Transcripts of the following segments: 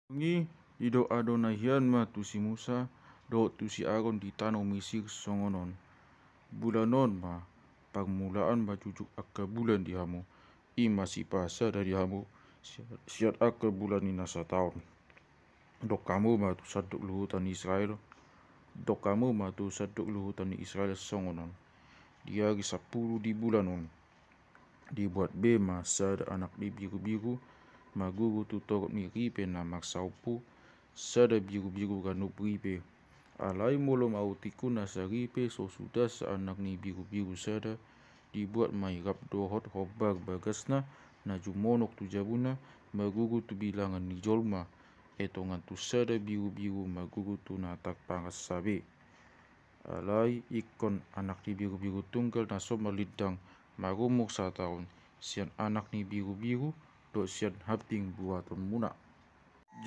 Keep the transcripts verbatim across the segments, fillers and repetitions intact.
Dung i didok Adonai hian ma tu si Musa dohot tu si Aron di tano Misir songon on: Bulan on ma parmulaan manjujuk angka bulan di hamu, i ma sipasada di hamu sian angka bulan ni na sataon. Dok hamu ma tu sandok luhutan ni Israel, dok hamu ma tu sandok luhutan ni Israel songon on: Di ari sampulu di bulan on, dibuat be ma sada anak ni birubiru margogo tu torop ni ripe na marsaompu, sada birubiru ganup ripe. Alai molo maotikhu na saripe so suda sa anak ni birubiru sada, dibuat ma i rap dohot hombar bagasna na jumonok tu jabuna, margogo tu bilangan ni jolma, etongan tu sada birubiru margogo tu na tarpangansa be. Alai ingkon anak ni birubiru tunggal na so marlindang marumur sataon sian anak ni birubiru dohot sian hambing buatonmuna.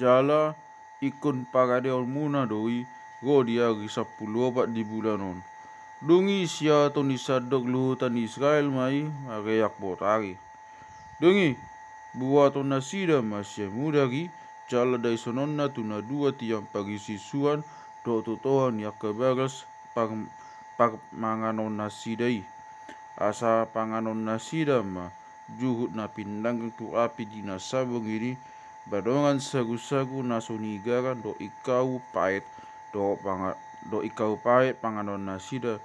Jala ingkon paradeonmuna do i ro di ari sampulu opat di bulan on. Dung i siaton ni sandok luhutan ni Israel ma i mareak botari. Dung i buaton nasida ma sian mudar i, jala daisononna tu na dua tiang parisusuan dohot tu tohang ni angka bagas par-, parmanganon nasida i. Asa panganon nasida ma juhut na pinanggang tu api di na sabong i, badongan sagusagu na so niigaran dohot ingkau paet, dohot panga-, dohot ingkau paet panganon nasida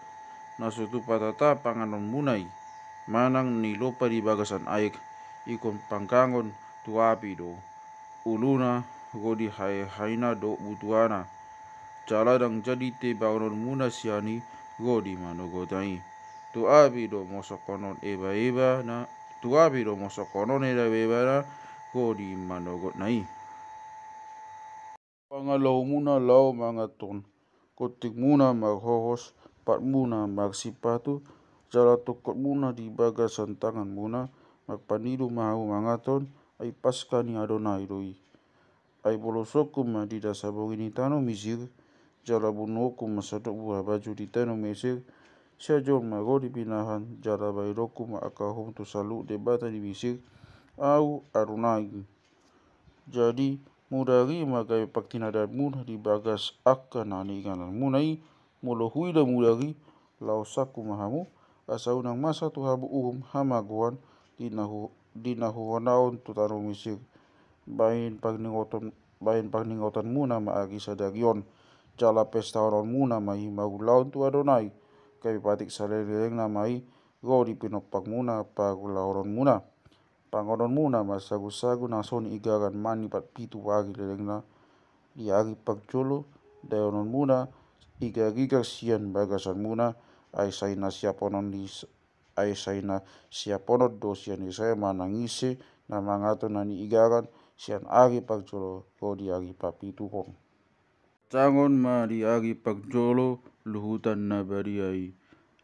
na so tu patata panganonmuna i, manang nilompa di bagasan aek, ingkon panggangon tu api do uluna ro di haehaena dohot butuana. Jala ndang jadi tebangononmuna sian i ro di manogotna i. Tu api do mosokkonon ebaebana, tu api do mosokkonon ebaebana ro di manogotna i. Pangalaomuna laho manganhon, gontingmuna marhohos, patmuna marsipatu, jala tongkotmuna di bagasan tanganmuna, marpanidu ma hamu manganhon, ai Paska ni Adonai do i. Ai bolosonku ma di na sabongi ni tano Misir, jala bunuonku ma sandok buha baju di tano Misir, sian jolma ro di pinahan, jala baenonku ma angka uhum tu saluhut debata di Misir, ahu Adonai. Jadi mudar i ma gabe panghinadaanmuna di bagas angka na niigaranmuna i. Molo huida mudar i, laosonku ma hamu, asa unang masa tu hamu uhum hamagoan di na hu-, di na huhonaon tu tano Misir. Baen pangningoton, baen pangningotonmuna ma ari sadari on, jala pestahononmuna ma i marulaon tu Adonai, gabe patik saleleng-lelengna ma i ro di pinompakmuna parulaonmuna. Panganonmuna ma sagusagu na so niigaran manipat pitu ari lelengna. Di ari parjolo daononmuna igar-igar sian bagasanmuna, ai sai na siaponon di, ai sai na siaponon do sian Israel manang ise na manganhon na niigaran sian ari parjolo ro di ari parpituhon. Songon ma di ari parjolo luhutan na badia i,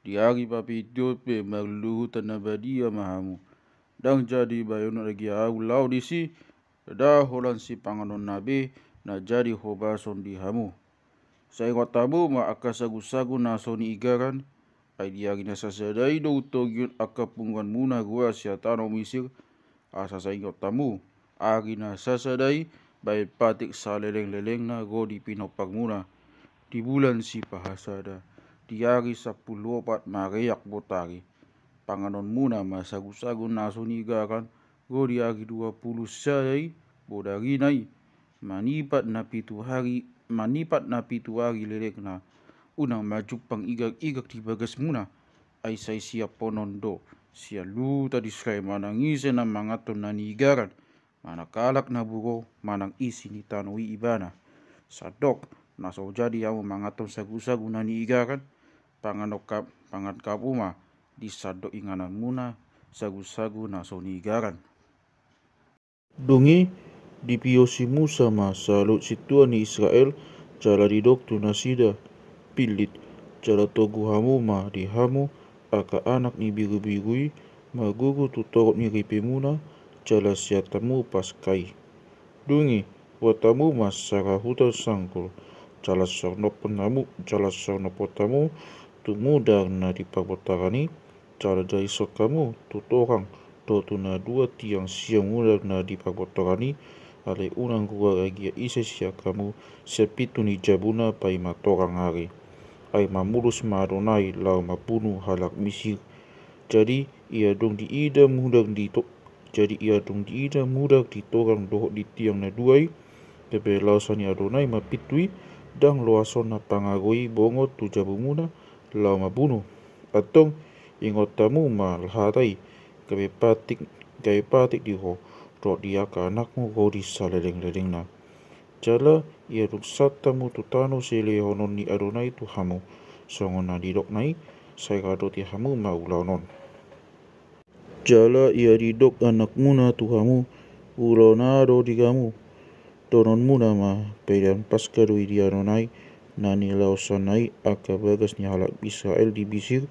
di ari parpituhon pe marluhutan na badia ma hamu. Ndang jadi baenon lagi ahu laho disi, ndada holan sipanganonna be na jadi hobason di hamu. Sai ingot hamu ma angka sagusagu na so niigaran, ai di ari na sasada i do hutogihon angka punguanmuna rua sian tano Misir, asa sai ingot hamu, ari na sasada i baen patik saleleng-lelengna ro di pinompakmuna, di bulan sipahasada, di ari sampulu opat mareak botari. Panganonmuna ma sagusagu na so niigaran ro di ari dua pulu sada i bodarina i, manipat na pitu ari, manipat na pitu ari lelengna. Unang ma jumpang igar-igar di bagasmuna, ai sai siaponon do sian luhutan Israel manang ise na manganhon na niigaran, manang halak na burju manang isi ni tano i ibana. Sandok na so jadi hamu manganhon sagusagu na niigaran, panganhon hap-, panganhon hamu ma di sandok ingananmuna sagusagu na so niigaran. Dung i dipio si Musa ma saluhut sintua ni Israel, jala didok tu nasida: Pillit, jala togu hamu ma di hamu angka anak ni birubiru i margogo tu torop ni ripemuna, jala seat hamu Paska i. Dung i buat hamu ma sarahutan sanggul, jala sornophon hamu, jala sornophon hamu tu mudar na di parbotaran i, jala daison hamu tu tohang dohot tu na dua tiang sian mudar na di parbotaran i, Alai unang goar anggiat ise sian hamu sian pintu ni jabuna paima torang ari. Ai mamolus ma Adonai laho mambunu halak Misir. Jadi ia dung diida mudar di to-, jadi ia dung diida mudar di torang dohot di tiang na dua i, gabe laosan ni Adonai ma pintu i, ndang loasonna pangaroi bongot tu jabumuna laho mambunu. Antong, ingot hamu ma hata i, gabe patik, gabe patik di ho, dohot di angka anakmu ro di salelenglelengna. Jala ia dung sahat hamu tu tano silehononNi Adonai tu hamu, songon na nidokNa i, sai radoti hamu ma ulaon on. Jala ia didok anakmuna tu hamu, ulaon aha do di hamu? Dohononmuna ma, pailaan Paska do i di Adonai, na nilaosanNa i angka bagas ni halak Israel di Misir,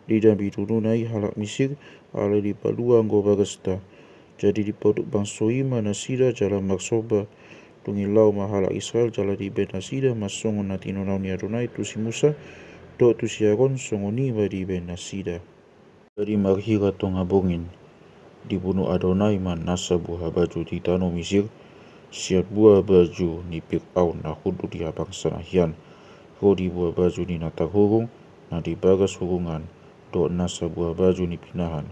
di na binununa i halak Misir, alai dipalua anggo bagasta. Jadi dipoduk bangso i ma nasida jala marsomba. Dung i laho ma halak Israel jala dibaen nasida ma songon na tinonahon ni Adonai tu si Musa, dohot tu si Aron, songon i ma dibaen nasida. Jadi marhira tonga borngin, dibunu Adonai ma nasa buhabaju di tano Misir, sian buhabaju ni Piraon na hundul di habangsana hian, ro di buhabaju ni na tarhurung, na di bagas hurungan, dohot nasa buhabaju ni pinahan.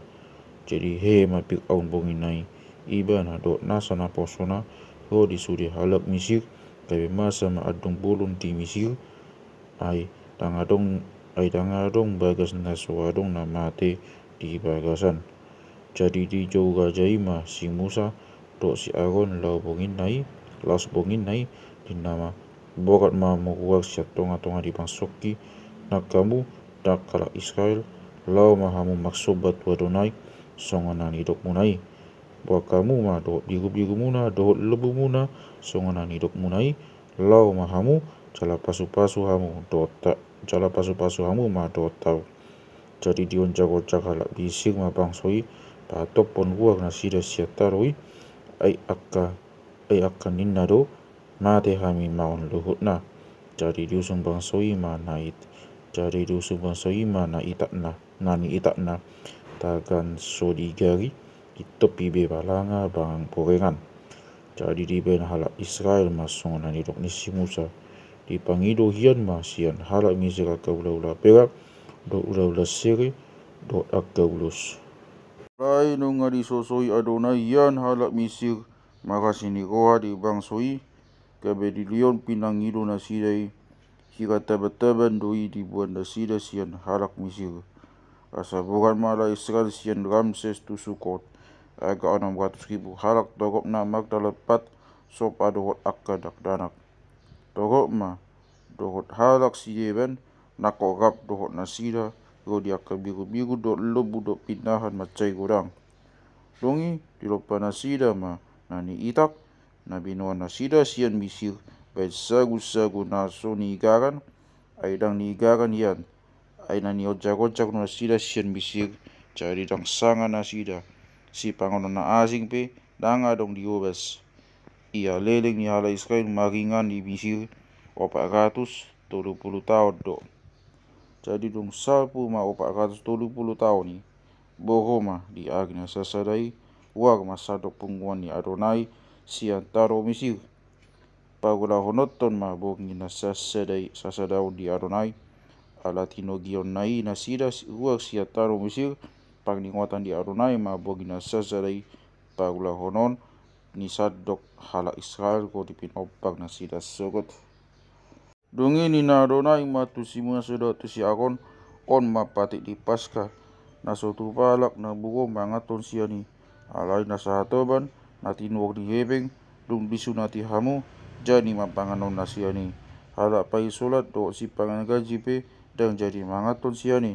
Jadi hehe ma Piraon borngin na i, ibana dohot nasa naposona, ro di sude halak Misir, gabe masa ma andung bolon di Misir, ai ndang adong, ai ndang adong bagas na so adong na mate di bagasan. Jadi dijou raja i ma si Musa dohot si Aron laho borngin na i, laos borngin na i, ninna ma: Borat ma hamu ruar sian tongatonga ni bangsongki, nang hamu, nang halak Israel, laho ma hamu marsomba tu Adonai, songon na nidokmuna i. Boan hamu ma dohot birubirumuna, dohot lombumuna, songon na nidokmuna i, laho ma hamu, jala pasupasu hamu dohot ta-, jala pasupasu hamu ma dohot ahu. Jadi dionjakjak halak Misir ma bangso i, patophon ruar nasida sian tano i, ai angka, ai angka ninna do: Mate hami mangan luhutna. Jadi diusung bangso i ma na it-, jadi diusung bangso i ma na itakna, na niitakna, tagan so digari, ditompi be balanga mangan gorengan. Jadi dibaen halak Israel ma songon na nidok ni si Musa. Dipangido hian ma sian halak Misir angka ulaula perak, dohot ulaula sere, dohot angka ulos. Alai nunga disosoi Adonai hian halak Misir marasi ni roha di bangso i, gabe dilehon pinangido nasida i, hira tabantaban do i diboan nasida sian halak Misir. Asa borat ma halak Israel sian Ramses tu Sukot, angka onom ratus ribu halak, torop na mardalan pat somba dohot angka dakdanak. Torop ma dohot halak sideban, nangkok rap dohot nasida, ro di angka birubiru dohot lombu dohot pinahan mansai godang. Dung i dilompa nasida ma na niitak, na binoan nasida sian Misir, bahen sagusagu na so niigaran, ai ndang niigaran hian, ai na nionjakjak do nasida sian Misir, jadi ndang sanga nasida, sipanganon na asing pe ndang adong diobas. Ia leleng ni halak Israel maringan di Misir opat ratus tolu pulu taon do. Jadi dung salpu ma opat ratus tolu pulu taon i, borhat ma di ari na sasada i, ruar ma sandok punguan ni Adonai sian tano Misir. Paulahononhon ma borngin na sasada i, sasada on di Adonai, ala tinogionna i nasida si-, ruar sian tano Misir. Pangingotan ni Adonai ma borngin na sasada i, paulahonon ni sandok halak Israel ro di pinompar nasida sogot. Dung i ninna Adonai ma tu si Musa dohot tu si Aron: On ma patik ni Paska, na so tupa halak na burju manganhon sian i. Alai na sahatoban, na tinuhor ni hepeng, dung disunati hamu, jadi ma panganonna sian i. Halak paisolat dohot sipangan gaji pe ndang jadi manganhon sian i.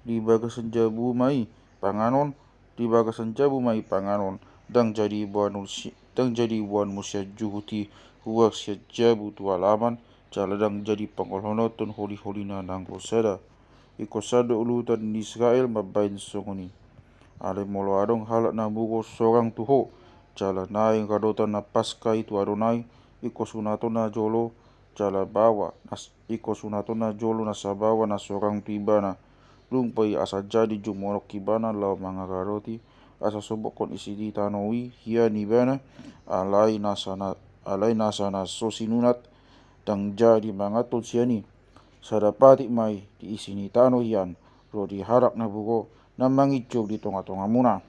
Di bagasan jabuma i panganon, di bagasan jabuma i panganon, ndang jadi boanmu si-, ndang jadi boanmu sian juhut i ruar sian jabu tu alaman, jala ndang jadi pangolhononhon holiholina nanggo sada. Ingkon sandok luhutan ni Israel mambahen songon i. Alai molo adong halak na muruk sorang tu ho, jala naeng radotan na Paska i tu Adonai, ingkon sunatonna jolo, jala baoa nas-, ingkon sunatonna jolo na sabaoa na sorang tu ibana. Dung pe i asa jadi jumonok ibana laho mangaradoti, asa sobokhon isi ni tano i hian ibana, alai nasa na, alai nasa na so sinunat, ndang jadi manganhon sian i. Sada patik ma i di isi ni tano hian, ro di halak na bugo na manginjom di tonga-tongamuna.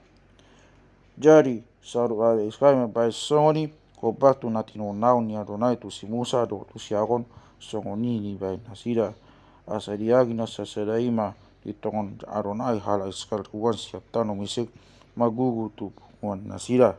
Jadi saur alai Iskariot mambahen songon i, hombar tu na tinonaon ni Adonai tu si Musa dohot tu si Aron, songon i dibahen nasida. Asa di ari na sasada i ma ditongon Adonai halak Israel huan sian tano Mesir marguru tu punguan nasida.